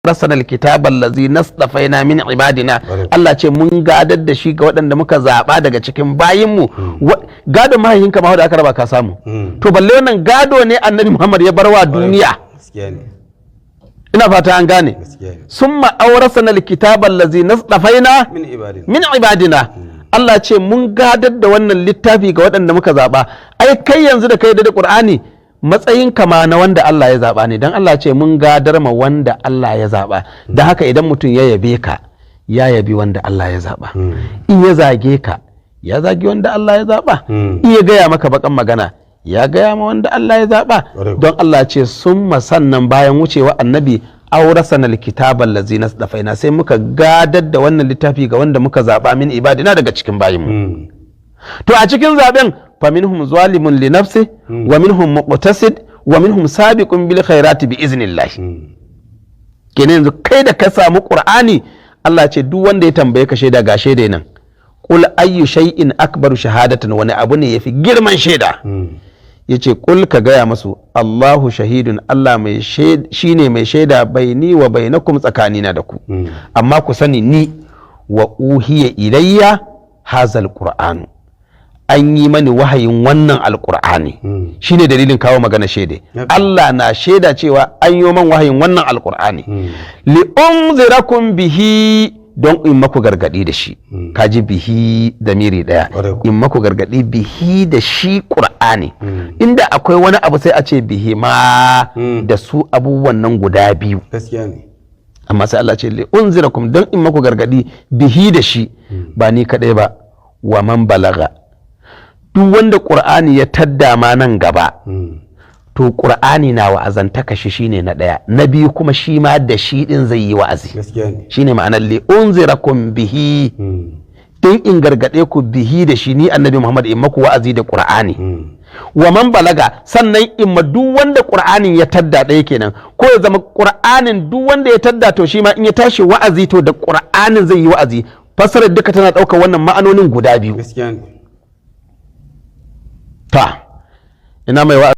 Awrasana alkitaba allazi nasdafaina min ibadina. Allah ce mun gadar da shi ga waɗanda muka zaba daga cikin bayinmu. Gadon mahaifinka ma da aka raba ka samu, to balle wannan gado ne Annabi Muhammad ya barwa duniya. Gaskiya ne. Ina fata an gane. Gaskiya ne. Summa awrasana alkitaba allazi nasdafaina min ibadina. Min ibadina. Allah ce mun gadar da wannan littafi ga waɗanda muka zaɓa. Ai kai yanzu da kai da Qur'ani, matsayin kama na wanda Allah ya zaɓa ne, dan Allah ce mun gadar ma wanda Allah ya zaɓa. Da haka idan mutum ya yabe ka, ya yabi wanda Allah ya zaɓa. In ya zage ka, ya zagi wanda Allah ya zaɓa. In ya gaya maka bakan magana, ya gaya ma wanda Allah ya zaɓa. Don Allah ce summa, sannan bayan wucewa Annabi, aurasana alkitaba allazi nasdafaina, sai muka gadar da wannan littafi ga wanda muka zaba min ibadina, daga cikin bayinmu. To a cikin zaben, fa minhum zalimun li nafsi, wa minhum muqtasid, wa minhum sabiqun bil khairati bi iznillah. Kenan yanzu kai da ka samu Qur'ani, Allah ce duk wanda ya tambaye ka shaida, ga shaida nan. Qul ayyu shay'in akbaru shahadatan, wani abu ne yafi girman shaida? Yace qul, ka gaya masu, Allahu shahidun, Allah mai shine mai shaida, baini wa bainakum, tsakanina da ku. Amma ku sani ni, wa uhiya ilayya hazal qur'anu, an yi mani wahayin wannan Alqur'ani. Shine dalilin kawo magana shaida. Allah na shaida cewa an yi man wahayin wannan Alqur'ani. Li unzirakum bihi, don in maku gargadi da shi. Kaji bihi da miri daya. Ƙwarai. In maku gargadi bihi, da shi Qur'ani. Inda akwai wani abu sai a ce bihi ma, da su abubuwan nan guda biyu. Gaskiya ne. Amma sai Allah ce li unzirakum, don in maku gargadi, bihi, da shi, ba ni kadai ba, wa man balaga, duk wanda Qur'ani ya tadda ma nan gaba. To Qur'ani na wa'azantaka shi, shine na daya. Na biyu kuma shi ma da shi din zai yi wa'azi. Gaskiya ne. Shine ma'anar li unzirakum bihi, don in gargade ku, bihi, da shi, ni Annabi Muhammad in maku wa'azi da Qur'ani. Wa man balaga, sannan in ma duk wanda Qur'anin ya tadda. Ɗaya kenan. Ko ya zama Qur'anin duk wanda ya tadda, to shi ma in ya tashi wa'azi, to da Qur'anin zai yi wa'azi. Fassarar duka tana ɗaukar wannan ma'anonin guda biyu. Gaskiya ne. Ta ina mai wa'azi?